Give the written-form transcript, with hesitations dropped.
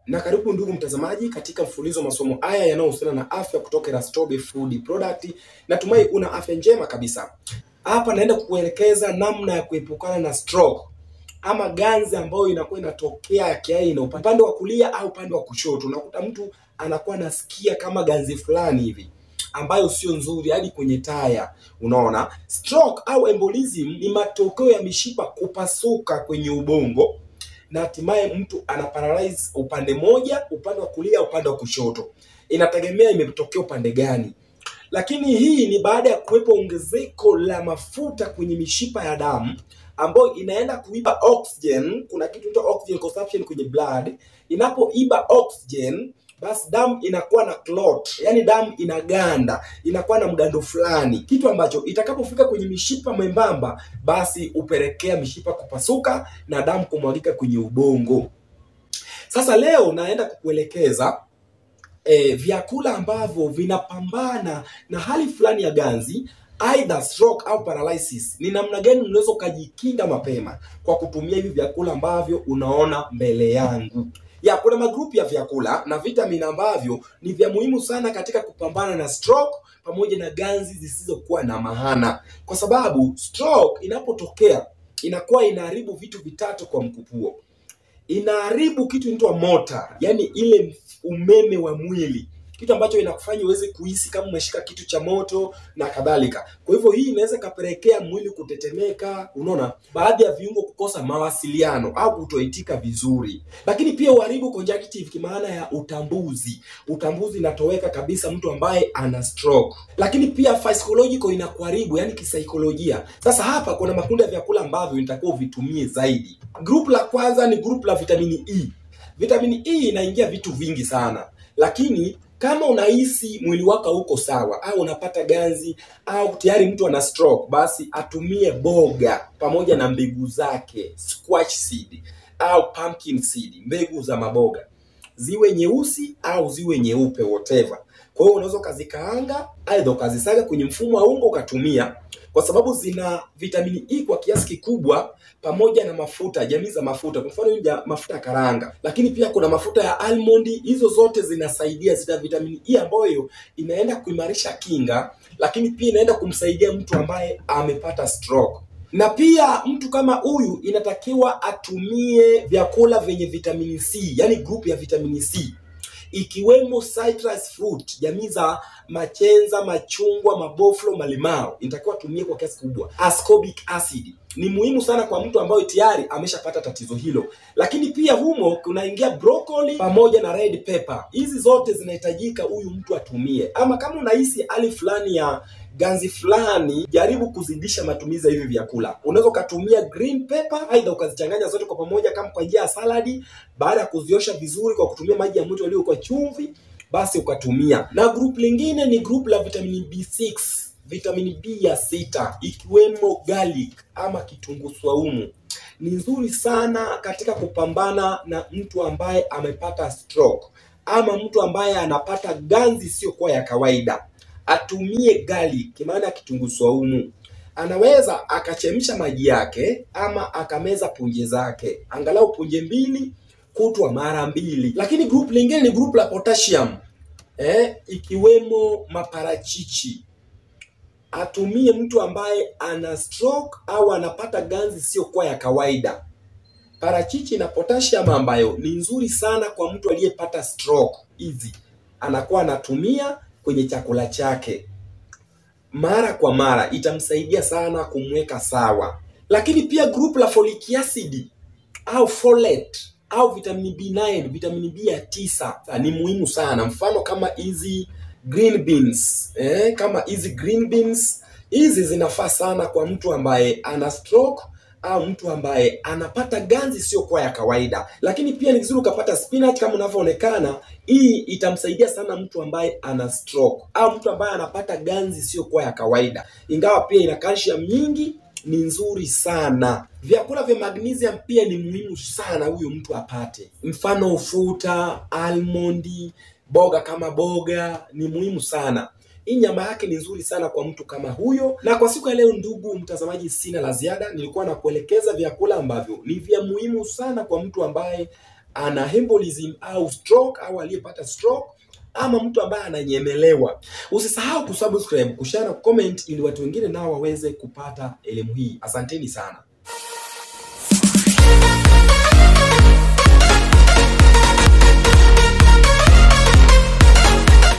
Na karibu ndugu mtazamaji katika mfululizo masomo haya yanayohusiana na afya kutoka Rastobe Food Product. Natumai una afya njema kabisa. Hapa naenda kukuelekeza namna ya kuepukana na stroke ama ganzi ambayo inakuwa inatokea ya kiaina upande wa kulia au upande wa kushoto. Unakuta mtu anakuwa anasikia kama ganzi fulani hivi ambayo sio nzuri hadi kwenye taya. Unaona, stroke au embolism ni matokeo ya mishipa kupasuka kwenye ubongo na hatimaye mtu ana paralyze upande moja, upande wa kulia, upande wa kushoto. Inategemea imetokea upande gani. Lakini hii ni baada ya kuwepo ongezeko la mafuta kwenye mishipa ya damu ambayo inaenda kuiba oxygen. Kuna kitu kinaitwa oxygen consumption kwenye blood. Inapoiba oxygen, basi damu inakuwa na clot, yani damu inaganda, inakuwa na mgando fulani, kitu ambacho itakapofika kwenye mishipa membamba, basi upelekea mishipa kupasuka na damu kumwagika kwenye ubongo. Sasa leo naenda kukuelekeza vyakula ambavyo vinapambana na hali fulani ya ganzi, either stroke au paralysis. Ni namna gani unaweza ukajikinga mapema kwa kutumia hivi vyakula ambavyo unaona mbele yangu. Ya, kuna magrupu ya vyakula na vitamini ambavyo ni vya muhimu sana katika kupambana na stroke pamoja na ganzi zisizokuwa na maana. Kwa sababu stroke inapotokea inakuwa inaharibu vitu vitatu kwa mkupuo. Inaharibu kitu inaitwa mota, yani ile umeme wa mwili, kitu ambacho inakufanya uweze kuhisi kama umeshika kitu cha moto na kadhalika. Kwa hivyo hii inaweza kapelekea mwili kutetemeka, unaona, baadhi ya viungo kukosa mawasiliano au kutoitika vizuri. Lakini pia uharibu conjunctive, kwa maana ya utambuzi. Utambuzi inatoweka kabisa mtu ambaye ana stroke. Lakini pia physiological inakuharibu, yani kisaikolojia. Sasa hapa kuna makundi ya vyakula ambavyo nitakuwa uvitumie zaidi. Group la kwanza ni group la vitamini E. Vitamini E inaingia vitu vingi sana. Lakini kama unahisi mwili wako uko sawa au unapata ganzi au tayari mtu ana stroke, basi atumie boga pamoja na mbegu zake, squash seed au pumpkin seed, mbegu za maboga, ziwe nyeusi au ziwe nyeupe, whatever. Kwa hiyo unaweza ukazikaanga, aidha ukazisaga kwenye mfumo wa unga ukatumia, kwa sababu zina vitamini E kwa kiasi kikubwa pamoja na mafuta, jamii za mafuta, kwa mfano ya mafuta ya karanga, lakini pia kuna mafuta ya almond. Hizo zote zinasaidia, zina vitamini E ambayo inaenda kuimarisha kinga, lakini pia inaenda kumsaidia mtu ambaye amepata stroke. Na pia mtu kama huyu inatakiwa atumie vyakula vyenye vitamini C, yani group ya vitamini C, ikiwemo citrus fruit, jamii za machenza, machungwa, maboflo, malimao, inatakiwa tumie kwa kiasi kubwa. Ascorbic acid ni muhimu sana kwa mtu ambaye tayari ameshapata tatizo hilo. Lakini pia humo kunaingia broccoli pamoja na red pepper. Hizi zote zinahitajika huyu mtu atumie. Ama kama unahisi hali fulani ya ganzi fulani, jaribu kuzidisha matumizi ya hivi vyakula. Unaweza ukatumia green pepper, aidha ukazichanganya zote kwa pamoja kama kwa njia ya saladi, baada ya kuziosha vizuri kwa kutumia maji ya moto yaliyo kwa chumvi, basi ukatumia. Na group lingine ni group la vitamini B6, vitamini B ya 6, ikiwemo garlic ama kitunguu swaumu. Ni nzuri sana katika kupambana na mtu ambaye amepata stroke ama mtu ambaye anapata ganzi sio kwa ya kawaida. Atumie garlic, maana kitunguu swaumu. Anaweza akachemsha maji yake ama akameza punje zake, angalau punje 2 kutwa mara 2. Lakini group lingine ni group la potassium, ikiwemo maparachichi. Atumie mtu ambaye ana stroke au anapata ganzi sio kwa ya kawaida. Parachichi na potassium ambayo ni nzuri sana kwa mtu aliyepata stroke. Hizi anakuwa anatumia kwenye chakula chake mara kwa mara, itamsaidia sana kumweka sawa. Lakini pia group la folic acid au folate au vitamini B9, vitamini B ya 9 ni muhimu sana. Mfano kama hizi green beans, kama hizi green beans, hizi zinafaa sana kwa mtu ambaye ana stroke au mtu ambaye anapata ganzi sio kwa ya kawaida. Lakini pia ni vizuri ukapata spinach kama unavyoonekana. Hii itamsaidia sana mtu ambaye ana stroke au mtu ambaye anapata ganzi sio kwa ya kawaida. Ingawa pia ina calcium nyingi, ni nzuri sana. Vyakula vya magnesium pia ni muhimu sana huyu mtu apate. Mfano ufuta, almondi, boga kama boga ni muhimu sana. Hii nyama yake ni nzuri sana kwa mtu kama huyo. Na kwa siku ya leo, ndugu mtazamaji, sina la ziada. Nilikuwa nakuelekeza vyakula ambavyo ni vya muhimu sana kwa mtu ambaye ana embolism au stroke au aliyepata stroke ama mtu ambaye ananyemelewa. Usisahau kusubscribe, kushare na comment ili watu wengine nao waweze kupata elimu hii. Asanteni sana.